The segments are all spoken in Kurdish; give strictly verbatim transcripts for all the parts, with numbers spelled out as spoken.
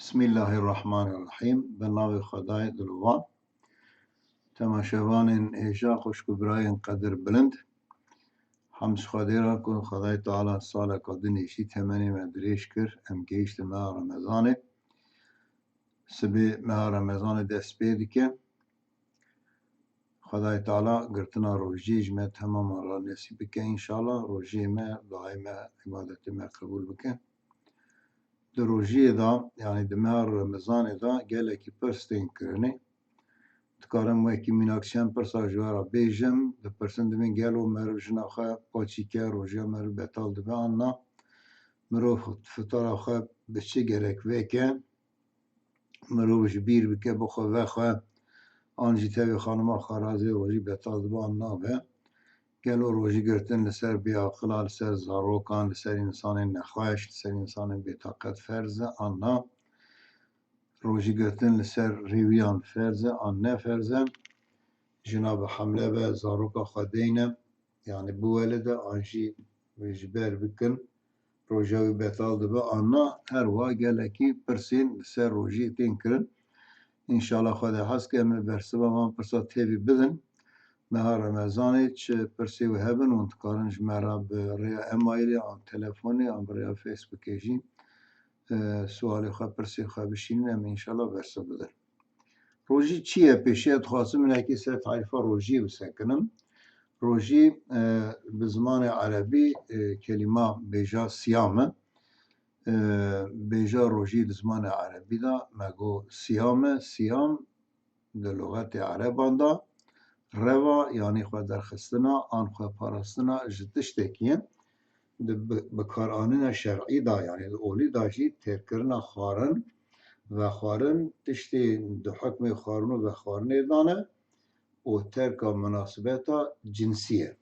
Bismillahirrahmanirrahîm. Bi navê Xwedayê dilovan. Temaşevanên hêja, xwişk û birayên qedir bilind. Hemd ji Xwedê re ku Xwedayê Teala saleka din jî temenê me dirêj kir, em gehiştin meha Remezanê. Sibê meha Remezanê dest pê dike. Xwedayê Teala girtina rojiyê ji me temaman re nesîb bike înşallah. Rojiyê me, duayê me, îbadetê me qebûl bike. Di rojiyê de, yanî di meha Remezanê de gelekî pirs tên kirinê. Dikarim wekî mînak çend pirsa ji we re bêjim. Dipirsin, dibên gelo meriv jina xwe paçî ke, rojiya meriv betal dibe an na? Mirov fitara xwe bi çi gerek veke? Mirov ji bîr bike, bixwe vexwe, an jî tevî xanima xwe razê rojî betal dibe an nabe? Gelo rojî girtin li ser bêaqila, li ser zarokan, li ser însanên nexweş, li ser însanên bêtaqet ferz e an na? Rojî girtin li ser rêwiyan ferz e an ne ferz e? Jina bi hemle be, zaroka xwe deyne, yanî biwelide an jî ji ber bikin, roja wî betal dibe an na? Her wiha gelekî pirsên li ser rojiyê tên kirin. Înşallah Xwedê hez ke em ê bersiva van pirsa tevî bidin. Meha Remezanê çi pirsê we hebin, hûn dikarin ji me re bi rêya emailê an telefonê an bi rêya Facebookê jî, e, sualê xwe, pirsê xwe bişînin, em ê înşallah bersiv bidin. Rojî çi ye? Pêşiya dixwazim hinekî ser tarîfa rojiyê bisekinim. Rojî, e, bi zimanê erebî, e, kelîma bêja siyam e. E, bêja rojî di zimanê erebî de me got siyam e. Siyam di luxetê ereban de reva, yanî xwe derxistina an xwe parastina ji tiştekî ye. Di bi-, bikaranîna şer'î de, yanî di olî de jî têrkirina xwarin, vexwarin, tiştê di hukmê xwarin û vexwarinê de ne û terka minasibeta cinsî ye.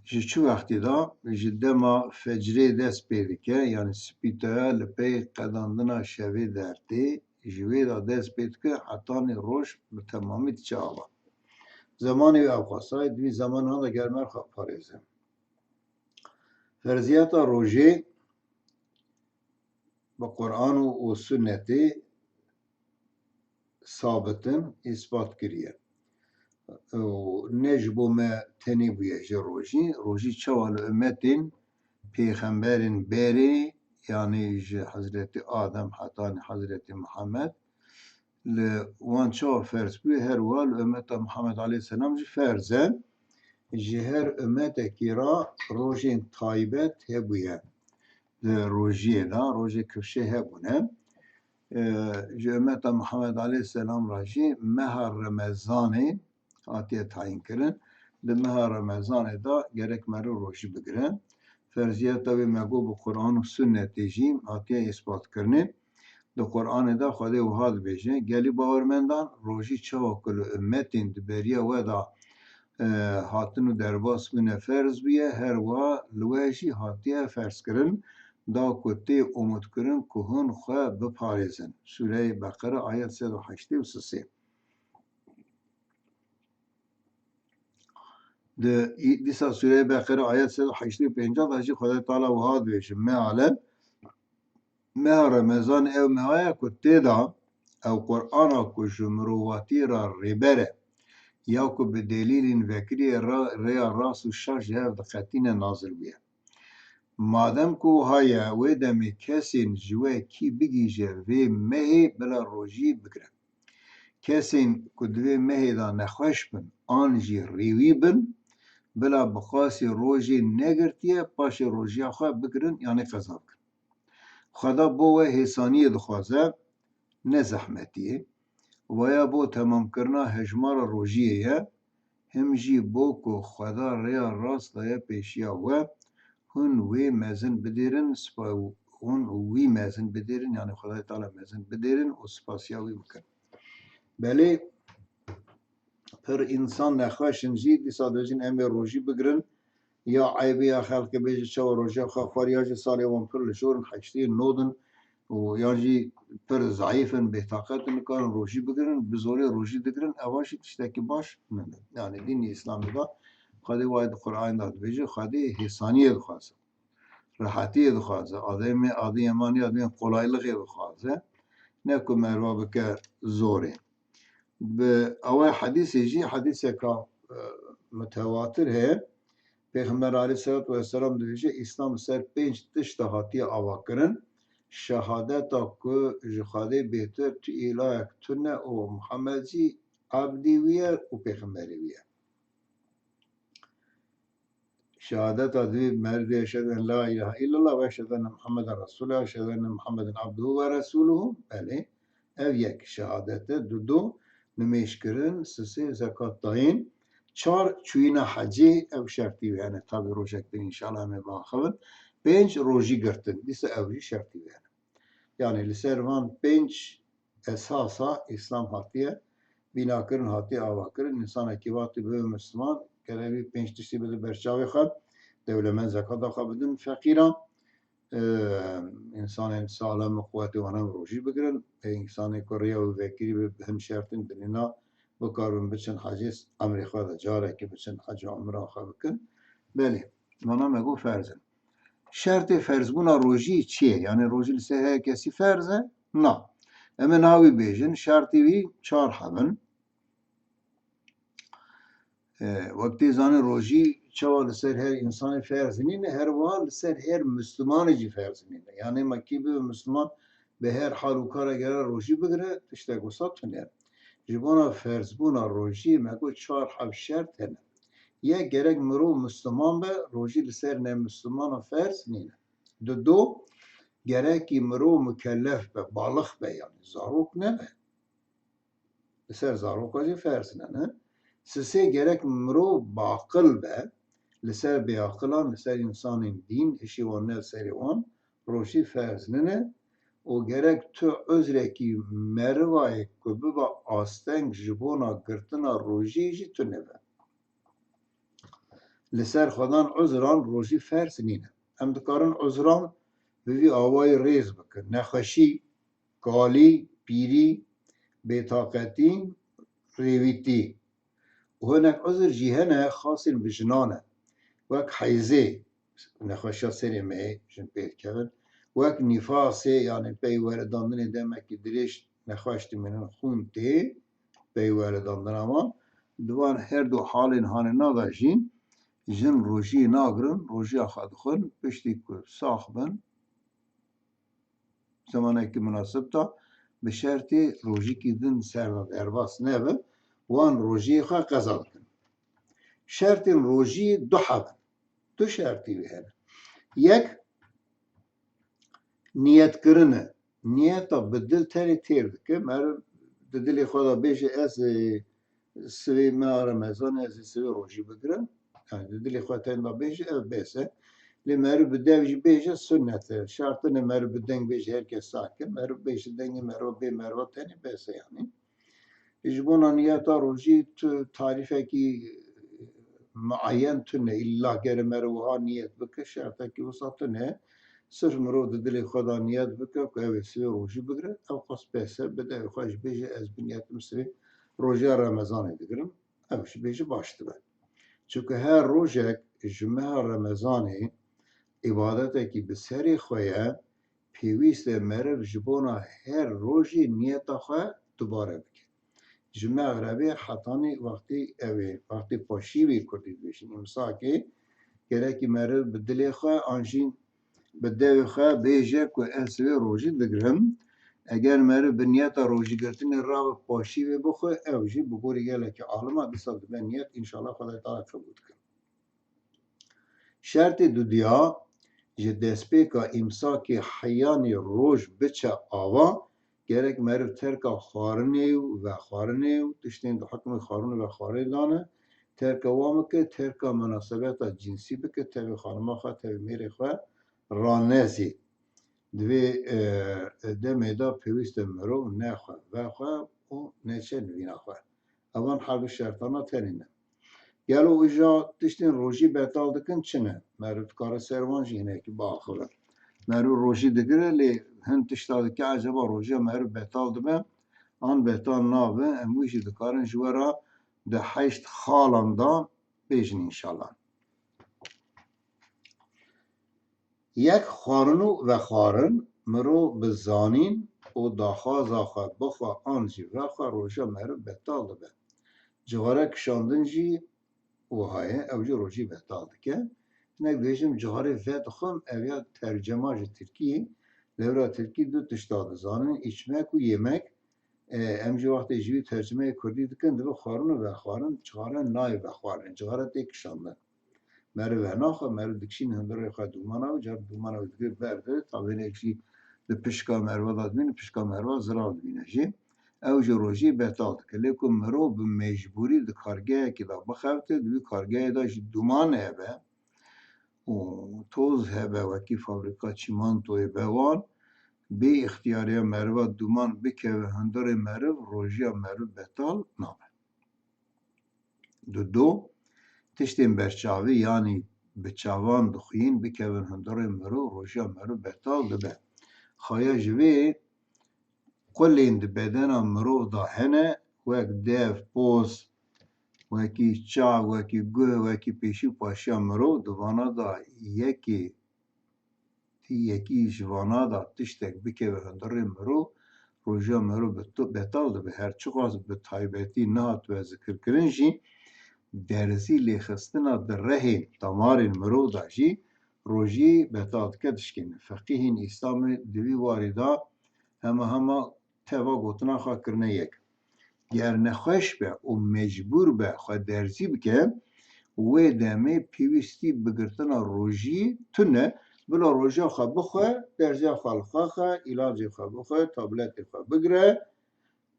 Ji çi wextî de? Ji dema fecrê dest pê dike, yanî spîtaya li pey qedandina şevê dertê, ji wê de dest pê dike hetanî roj bi temamî diçe ava. Zemanê wê ewqas e, di vî zemanan de ger me xwe parêze. Ferziyeta rojê bi Quran û, û sunnetê sabit in, îspat kiriye. Û ne ji bo me tenê bûye ji rojî. Rojî çawa li ummetên pêxemberên berê, yanî ji Hezretî Adem hetanî Hezretî Muhammed, li wan çawa ferz bûye, her wiha li ummeta Muhammed aleyhisselam jî ferz e. Ji her ummetekî re rojên taybet hebûye. Di rojiyê de rojê kifşê hebûne. E, ji ummeta Muhammed aleyhisselam re jî meha Remezanê hatiye tayîn kirin. Di meha Remezanê de gerek meriv rojî bigire. Ferziyeta wê me got bi Quran û sunnetê jî hatiye îspat kirinê. Di Quranê de Xwedê wiha dibêje, gelî bawermendan, rojî çawa ku li ummetên di beriya we de, e, hatin û derbas bûne ferz bûye, her wiha li we jî hatiye ferz kirin, da ku tê umût kirin ku hûn xwe biparêzin. Sûreyê Beqere, ayet sed û heştê û sisê. Di î-, dîsa Sûreyê Beqere ayet sed û heştê û pênc de jî Xwedê Teala wiha dibêje, mealen, meha Remezan ew meha ye ku tê de ew Qur'ana ku ji mirovatiyê re rêber e, ya ku bi delîlên vekirî ra-, rêya rast û şer ji hev diqetîne nazil bûye. Madem ku wiha ye, wê demê kesên ji we kî bigihîje vê mehê bila rojî bigire. Kesên ku di vê mehê de nexweş bin an jî rêwî bin, bila bi qasî rojê negirtiye, paşê rojiya xwe bigirin, yanî qeza bikin. Xweda bo we hêsaniyê dixwaze, ne zehmetiyê. Waya bo temamkirina hejmara rojiyê ye, him jî bo ku Xweda rêya rast daye pêşiya we, hûn wê mezin bidêrin, spa-, hûn wî mezin bidêrin, yanî Xwedayê Teala mezin bidêrin û spasiya wî bikin. Belê, pir însan nexweş in jî, dîsa dibêjin em ê rojî bigirin, ya eybê ya xelkê bêje çawa rojiya xwe xwar, ya jî salê wan pir li jor in, heştê nod in û yan jî pir zeîf in, bêtaqet in, nikarin rojî bigirin, bi zorê rojî digirin, eva jî tiştekî baş nine. Yanî dînê Îslamê de Xwedê wayê di Qur'anê de dibêje, Xwedê hêsaniyê dixwaze. rehetiyê dixwaze. Ademê, adê yemanî, adê kolaylıxê dixwaze. Ne ku merva bike zorê. Bi ewe hedîsê jî hedîseka, e, mutewatir heye. Pêxember aleyhisselatu vesselam dibêje, Îslam ser pênc tişta hatiye avakirin. Şehadeta ku ji Xwedê bêtir tu îlahek tune û Muhammed jî ebdî wî ye û pêxemberê wî ye. Şehadeta divê merdê eşhedü en la ilahe illallah ve eşhedü enne Muhammeden Resulullah, eşhedü enne Muhammeden abduhu ve resuluhu. Belê. Ev yek şehadete, dudu nimêjkirin, sisê zekat dayîn, çar çûyîna hecê, ev şertî wê hene. Tabî rojek din înşallah em ê biaxivin. Pênc rojî girtin, dîsa ew jî şertî wê hene. Yani li ser van pênc esasa Îslam hatiye bînakirin, hatiye avakirin. Însanekî wextî bibe Misliman, gerek vî pênc tiştî bide ber çavê xwe, dewlemend zekata xwe bidin feqîran, e, însanên salem û quwetê wan hem rojî bigirin, ê însanê ku rêya wî vekirî be, bi hin şertên dinêna bikaribin biçin hecê, emrê xwe de carekê biçin hec û umra xwe bikin. Belê, vana me got ferz in. Şertê ferzbûna rojî çi ye? Yani rojî li ser her kesî ferz e? Na. Em ê niha wî bêjin, şertê wî çar hebin. E, wek tê zanîn rojî çawa li ser her însanê ferz nîne, her wiha li ser her Mislimanê jî ferz nîne. Yani me kî bibe Misliman bi her hal û kara gere rojî bigire, tiştek wisa tune. Ji bona ferzbûna rojî me got çar heb şert hene. Yek, gerek mirov Misliman be, rojî li ser nemislimana ferz nîne. Dudu, gerekî mirov mukellef be, balix be, yani zarok nebe. Li ser zaroka jî ferz nene. Sisê, gerek mirov baqil be, li ser bêaqilan, li ser însanên dîn, hişê wan ne serê wan, rojî ferz nene û gerek tu uzrekî merivayê ku bibe asteng ji bona girtina rojî jî tune be. Li ser xwedan uzran rojî ferz nîne. Em dikarin uzran bi vî awayî rêz bikin. Nexweşî, kalî, pîrî, bêtaqetî, rêwîtî. Û hinek uzr jî hene, xasên bi jinan e. Wek heyzê, nexweşiya serê mehê jin pê dikevin. Wek nîfasê, yani pey weredandinê demekî dirêj nexweş dimînin, xûn tê pey weredandina wan. Di van her du halên hanêna de jî jin rojiyê nagirin, rojiya xwe dixwin, piştî ku sax bin, zemanekî munasib de bi şertê rojîkî din ser de derbas nebe, wan rojiyê xwe qeza dikin. Şertên rojiyê du heb in. Du şertî wê hene. Yek, niyetkirin e. Niyeta bi dil tenê têr dike. Meriv di dilê xwe de bêje, ez, e, sivê meha Remezanê ez ê sivê rojî bigirim. Yani di dilê xwe tenê de bêje, ev bês e. Lê meriv bi dev jî bêje, sunnet e. Şert nîne meriv bi deng bêje, her kes sake. Meriv bêje dengê meriva, bê meriva tenê bês e yani. Ji bona niyeta rojî tu tarîfekî muayyen tune. Îlla gere meriv wiha niyet bike, şertekî wisa tune. Sirf mirov di dilê xwe de niyet bike ku ew ê sivê rojî bigire, ew qas bês e, bi devê xwe jî bêje, ez bi niyetim sivê rojiya Remezanê digirim. Ew jî bêje baş dibe. Çunku her rojek ji meha Remezanê îbadetekî bi serê xwe ye, pêwîst e meriv ji bona her rojê niyeta xwe dubare bike. Ji mexrebê hetanî wextî ew ê, wextî paşîvê kurdî dibêjin, îmsakê, gerekî meriv bi dilê xwe an jî bi devê xwe bêje ku ez sivê rojî digirim. Eger meriv bi niyeta rojîgirtinê rabe paşîvê bixwe, ew jî bi gorî gelekî alima dîsa dibe niyet, înşallah Xwedayê Teala qebûl dike. Şertê dudiya, ji destpêka îmsakê heyanî roj biçe ava, gerek meriv terka xwarinê û vexwarinê û tiştên di hukmê xwarin û vexwarinê de ne, terka wan bike, terka munasebeta cinsî bike, tevî xanima xwe, tevî mêrê xwe ranezê. Di vê, e, demê de pêwîst e mirov nexwe vexwe û neçe nivîna xwe. Evan her du şertana tenê ne. Gelo îja tiştên rojî betal dikin çi ne? Meriv dikare ser wan jî hinekî biaxive. Meriv rojî digire, lê hin tişta dike, eceba rojiya meriv betal dibe an betal nabe? Em wî jî dikarin ji we re di heşt xalan de bêjin înşallah. Yek xwarin û vexwarin, mirov bi zanîn û daxwaza xwe bixwe an jî vexwe roja meriv betal dibe. Cixare kişandin jî wiha ye, ew jî rojî betal dike. Hinek dibêjin cixarê vedixwim, ev ya tercema ji tirkî, lewra tirkî du tişta dizanin, içmek û yemek. E, em jî wextê ji wî tercumeyê kurdî dikin, dibe xwarin û vexwarin, cixare nayê vexwarin, cixare tê kişandin. Meriv venaxwe, meriv dikişîne hundirê xwe dûmana wî, car dûmana wî digire ber de, tavênek jî di pişka meriva de dimîne, pişka meriva zirar dimîne jî. Ew jî rojî betal dike. Lê ku mirov bi mecbûrî di kargehekî de bixebite, di wî kargehê de jî dûman hebe û toz hebe, wekî fabrîka çîmantoyê be wan, bê îxtiyariya meriva dûman bikeve hundirê meriv, rojiya meriv betal nabe. Dudo, tiştên berçavî, yanî bi çavan dixwîn, bikevin hundirê mirov, rojiya mirov betal dibe. Xaya ji vê qulên di bedena mirov de hene, wek dev, poz, wekî çav, wekî guh, wekî pêşî û paşiya mirov, di vana de yekê Ti yekî ji vana de tiştek bikeve hundirê mirov, rojiya mirov beto-, betal dibe. Her çiqas bi taybetî nehatibe zikirkirin jî, derzî lêxistina di rehên damarên mirov de jî rojî betal dike, dişkêne. Feqîhên Îslamê di vî warî de hema hema teva gotina xwe kirine yek. Ger nexweş be û mecbûr be xwe derzî bike, wê demê pêwîstî bi girtina rojî tune, bila roja xwe bixwe, derziya xwe li xwe xe, îlacê xwe bixwe, tabletê xwe bigire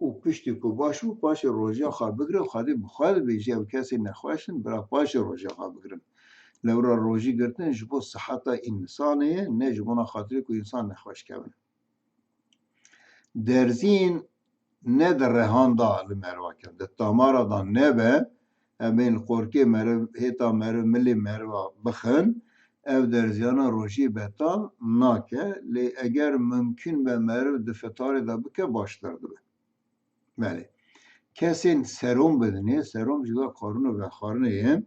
û piştî ku baş bû, paşê roja xwe bigire û Xwedê bi xwe dibêje, ew kesê nexweş in, bila paşê roja xwe bigirin. Lewra rojî girtin ji bo siheta însanê ye, ne ji bona xatirê ku însan nexweş kevin. Derzîn ne di rehan de li meriva kevin, di tamara de nebe, em ên li qorkê meriv, hêta meriv, milê meriva bixin, ev derziyana rojî betal nake, lê eger mimkûn be meriv di fitarê de bike, baştir dibe. Belê. Kesên serom bidinê, serom jî wek xwarin û vexwarinê ye.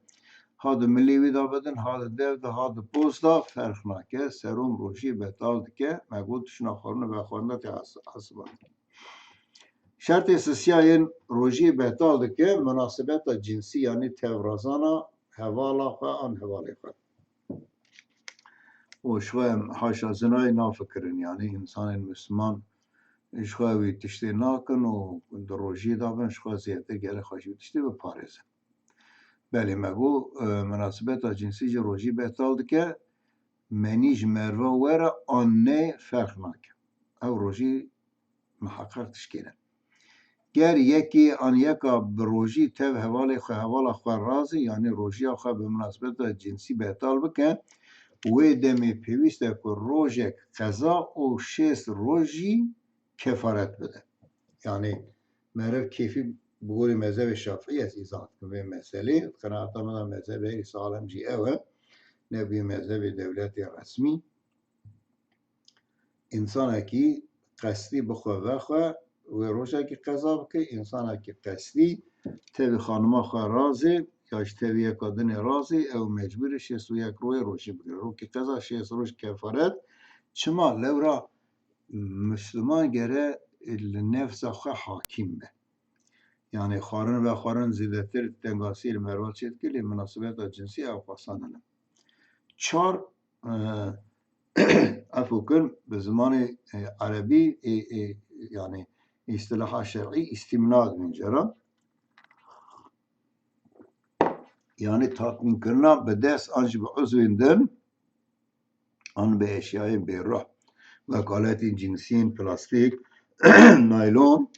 Ha di milê wî de bidin, ha di dev de, ha di poz de, ferq nake. Serom rojî betal dike. Me got tiştna xwarin û vexwarin de tê has-, hesibandin. Şertê sisiya yên rojî betal dike, munasebeta cinsî, yanî tevrazana hevala xwe an hevalê xwe. Û ji xwe em haşa zinayê nafikirin, yanî însanên Misliman ji xwe wî tiştê nakin û di rojiyê de bin, ji xwe zêdetir gerek xwe ji wî tiştê biparêzin. Belê me got, e, minasibeta cinsî jî rojî betal dike, menî ji meriva were an ne ferq nake. Ew rojî miheqeq tişkê ne. Ger yekî an yeka bi rojî tev hevalê xwe, hevala xwe razî, yanî rojiya xwe bi minasibeta cinsî betal bike, wê demê pêwîst e ku rojek qeza û şêst rojî kefaret bide. Yanî meriv kêfî bi gorî mezhebê Şafîî, ez îzah dikim vê meselê, qenaeta min a mezhebê herî saxlem jî ew e, nebûye mezhebê dewletê resmî. Însanekî qestî bixwe vexwe, wê rojekî qeza bike, însanekî qestî tevî xanima xwe razê, ya ji tevî yeka dinê razê, ew mecbûr e şêst û yek rojê rojî bigire. Rokî qeza şêst roj kefaret. Çima? Lewra Misliman gere li nefsa xwe hakîm be. Yanî xwarin vexwarin zêdetir tengasiyê li meriva çêdike, lê minasibeta cinsî ew qasa nene. Çar, e, efû kin bi zimanê, e, erebî, e, e, yanî îstilaha şer'î îstîmna dibin cara. Yanî tatmînkirina bi dest an jî bi uzvên din, an bi eşyayên bêruh, wek aletên cinsî yên plastîk, naylon,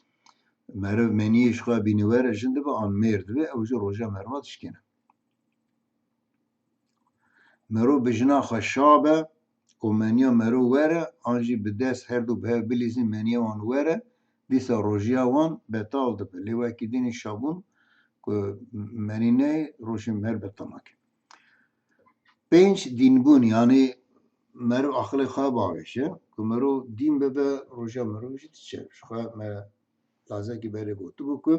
meriv meniyê ji xwe bînî were jin dibe an mêr dibe, ew jî roja meriva dişkêne. Meriv bi jina xwe şa be û meniya meriv were, an jî bi dest her du bi hev bilîzin meniya wan were, dîsa rojiya wan betal dibe. Lê wekî dinê şabûn ku menî neyê, rojê meriv betal nake. Pênc, dînbûn, yanî meriv aqilê xwe bavêje, ku meriv dîn bibe, roja meriv jî diçe. Ji xwe me lazekî berê gotibû ku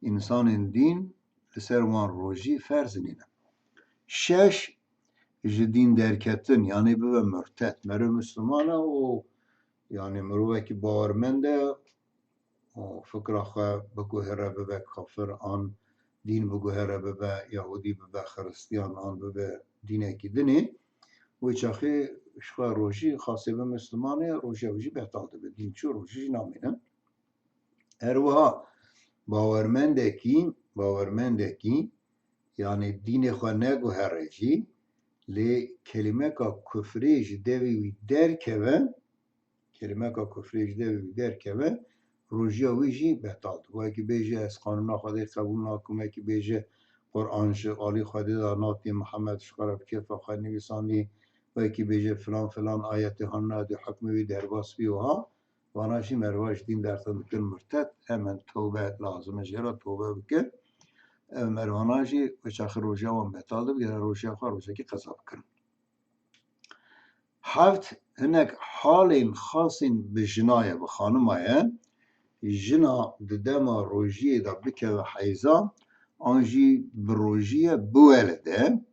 însanên dîn li ser wan rojî ferz nîne. Şeş, ji dîn derketin, yanî bibe murted. Meriv Misliman e û yanî mirovekî bawermend e û fikra xwe biguhere bibe kafir an dîn biguhere bibe Yahûdî bibe Xiristiyan an bibe dînekî dinê. Wê çaxê ji xwe rojî xasê bi Mislimanê roja wî jî betal dibe. Dîn çû rojî jî namîne. Her wiha bawermendekî, bawermendekî, yanî dînê xwe neguhere jî, lê kelîmeka kufrê ji devê wî derkeve, kelîmeka kufrê ji devê wî derkeve, rojiya wî jî betal dibe. Wekî bêje, ez qanûna Xwedê qebûl nakim, wekî bêje, Quran ji alî Xwedê de natî, Mihemed ji xwe re bi kêfa xwe nivîsandî, wekî bêje, filan filan ayetê hanina dê hukmê wî derbas bî wiha. Vana jî meriva ji dîn derxin dikin murted, hemen tewbe lazim e jê re tewbe bike. Ev merivana jî wê çaxê rojiya wan betal dibe, gere rojiya xwe rojekî qeza bikin. Heft, hinek halên xasên bi jina ye, bi xanima ye. Jina di dema rojiyê de bikeve heyza, an jî bi rojiyê biwelide.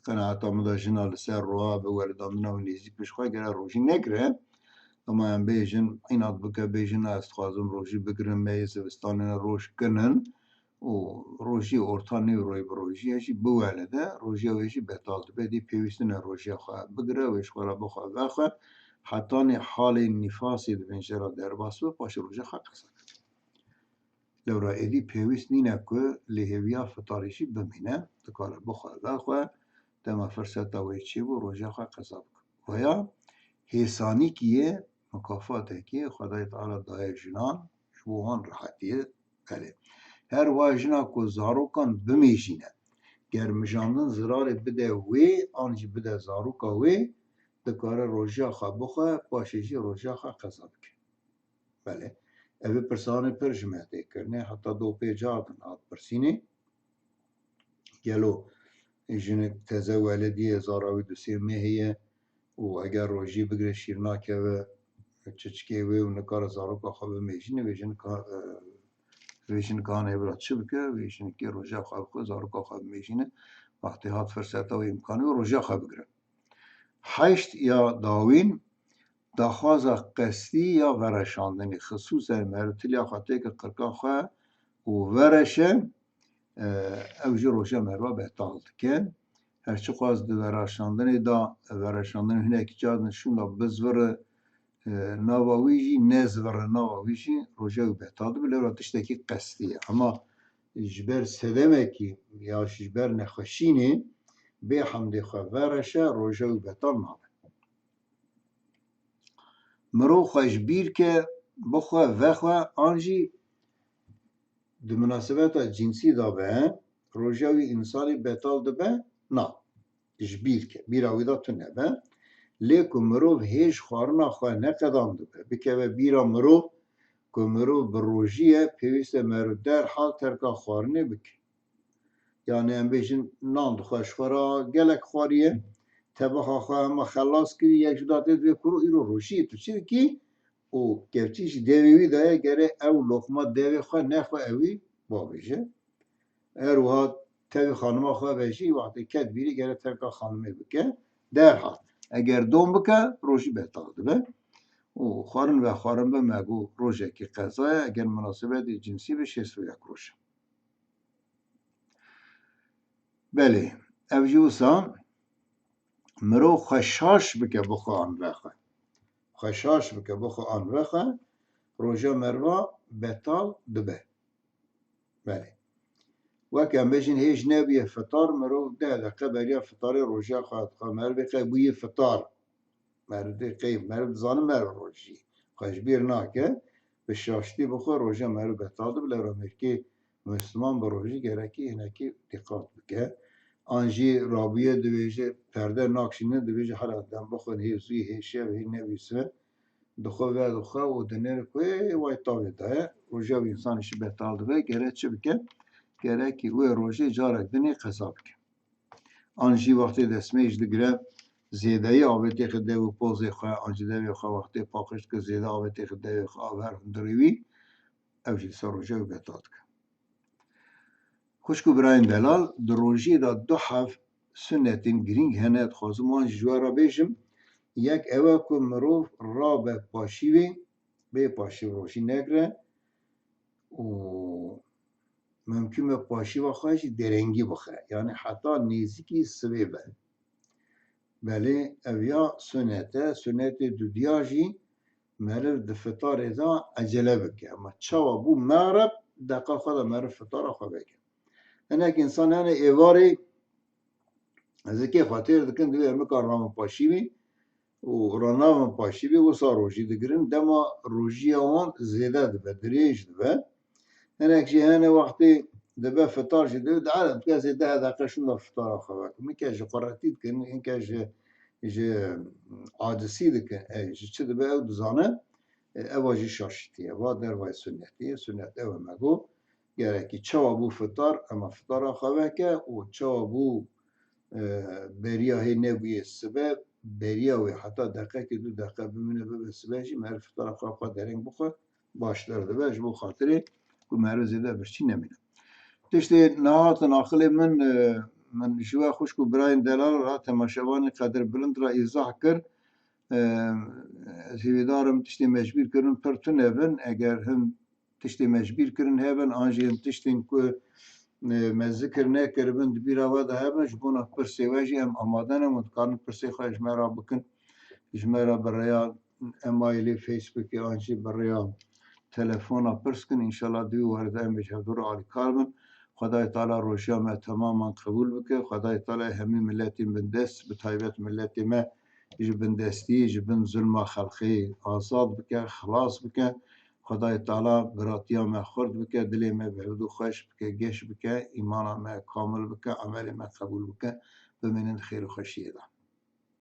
Qenaeta min de jina li ser roha bi weledandina wî nêzîk bi ji xwe gere rojî negire. Dema em bêjin, înat bike, bêjin, ez dixwazim rojî bigirim, me yê zivistanê ne roj kinin û rojî orta nîvroyê bi rojiyê jî biwelide, rojiya wê jî betal dibe. Dî pêwîst nîne rojiya xwe bigire, wê ji xwe re bixwe vexwe, hetanî halê nîfasê dibên jê re derbas bibe, paşê rojiya xwe qeza kir. Lewra êdî pêwîst nîne ku lêhêviya fitarê jî bimîne, dikare bixwe vexwe, dema firseta wê çêbû roja xwe qeza bike. Veya hêsanîkî yê mikafatekî Xwedayê Teala daye jinan ji bo wan rehetiyê, belê. Her wiha jina ku zarokan bimêjîne, ger mijandin zirarê bide wê an jî bide zaroka wê, dikare roja xwe bixwe, paşê jî roja xwe qeza bike. Belê. Ev ê pirsanê pir ji me tê kirine. Heta do pê car din hat pirsînê. Gelo jinik teze welediye, zara wî du sê mehê ye û eger rojî bigire şîr nakeve, çiçikê wê û nikare zaroka xwe bimêjîne, vê jinika, e, vê jinika hane bira çi bike, vê jinikê roja xwe bixwe, zaroka xwe bimêjîne. Wextê hat firseta wê îmkanê wê roja xwe bigire. Heşt ya dawîn, daxwaza qestî ya vereşandinê, xisûsen meriv tiliya xwe têke qirka xwe û vereşe, e, ew jî roja meriva betal dike. Her çiqas di vereşandinê de, vereşandin hinek car din şûna bizvire, e, nava wî jî nezvire nava wî jî roja wî betal dibe, lewra tiştekî qestî ye. Ama ji ber sedemekî ya ji ber nexweşînê bê hemdê xwe vereşe, roja wî betal nabe. Mirov xwe ji bîr ke, bixwe, vexwe, an jî di minasebeta cinsî de be, roja wî însanî betal dibe? Na. Ji bîr ke, bîra wî de tune be. Lê ku mirov hêj xwarina xwe neqedandibe, bikeve bîra mirov ku mirov bi rojî ye, pêwîst e meriv derhal terka xwarinê bike. Yanî em bêjin nan dixwe, ji xwe re gelek xwariye, tebaxa xwe hema xelas kirî, yek ji da tê divê kuro îro rojî ye, tu çi dikî? Û kevçî ji devê wî de ye, gere ew loqma devê xwe nexwe, ewî bavêje. Her wiha tevî xanima xwe ve jî wextê ket bîrî gere terka xanimê bike derhal. Eger dom bike, rojî betal dibe. Û xwarin vexwarin be, me got rojekî qeza ye, eger minasebetê cinsî be şêst û yek roj e. Belê, ev jî wisa mirov xwe şaş bike bixwe an vexwe. Xwe şaş bike bixwe an vexwe, roja meriva betal dibe. Belê. Wek em bêjin hêj nebûye fitar, mirov deh deqe beriya fitarê roja xwe dixwe. Merivê qey bûye fitar. Meriv dê qey, meriv dizane meriv rojî xwe ji bîr nake. Bi şaştî bixwe roja meriv betal dibe, lewra mêrkê Misliman bi rojî gerekî hinekî dîqat bike. An jî rabûye dibêje perde nakşîne, dibêje hela dem bixwin hê zûyî, hê şev, hê nebîse. Dixwe vedixwe û dinêre ku ê way tavê daye. Roja wî însanî jî betal dibe. Gere çi bike? Gerekî wê rojê carek dinê qeza bike. An jî wextê destmêj digire, zêdeyî avêtê xwe dev û pozê xwe, an jî devê xwe wextê paqij dike, zêde avêtê xwe devê xwe aver hundirê wî, ew jî ser roja wî betal dike. Xwişk û birayên delal, di rojiyê de du heb sunnetên girîng hene, dixwazim wan jî ji we re bêjim. Yek ew e ku mirov rabe paşîvê, bê paşîv rojî negire û mimkûn be paşîva xwe jî derengî bixe. Yanî heta nêzîkî sibê be. Belê ev ya sunnet e, sunnetê dudiya jî meriv di fitarê de ecele bike. Ama çawa bû mereb, deqa xwe de meriv fitara xwe veke. Hinek însan hene êvarê zikê xwe têr dikin, divê em bikarin ramin paşîvî û ranavin paşîvî, wisa rojî digirin. Dema rojiya wan zêde dibe, dirêj dibe. Hinek jî hene wextê dibe fitar jî dibe, diere dike zêde he deqe şûnda fitara xwe veke. Min ke ji quretî dikin, hin ke ji, ji acizî dikin, ey, ji çi dibe ew dizane, e, eva jî şaşitî ye. Va dervayê sunnetî ye, sunnet ew e me got. Gerekî çawa bû fitar, ema fitara xwe veke û çawa bû, e, beriya hê nebûye sibe, beriya wê heta deqekê du deqe bimîne bibe sibe jî meriv fitara xwe xwe dereng bixwe baştir dibe ji bo xatirê ku meriv zêde birçî nemîne. Tiştê nehatin aqilê min, e, min ji we xwişk û birayên delal re temaşevanê qedirbilind re îzah kir. E, ez hêvîdar im tiştê me ji bîr kirin pir tune bin. Eger hin tiştê me ji bîr kirin hebin, an jî hin tiştên ku, e, me zikir nekiribin di bîra we de hebin, ji bona pirsê we jî em amade ne, hûn dikarin pirsê xwe ji me re bikin. Ji me re bi rêya emailê, Facebookê an jî bi rêya telefona pirs kin. Înşallah di wî warê de em ê ji hevdû re alîkar bin. Xwedayê Teala rojiya me temaman qebûl bike. Xwedayê Teala hemî miletên bindest, bi taybet miletê me ji bindestiyê, ji bin zulma xelqê azad bike, xilas bike. Xwedayê Teala biratiya me xurt bike, dilê me bi hevdû xweş bike, geş bike, îmana me kamil bike, emelê me qebûl bike. Bimînin di xêr û xweşiyê de.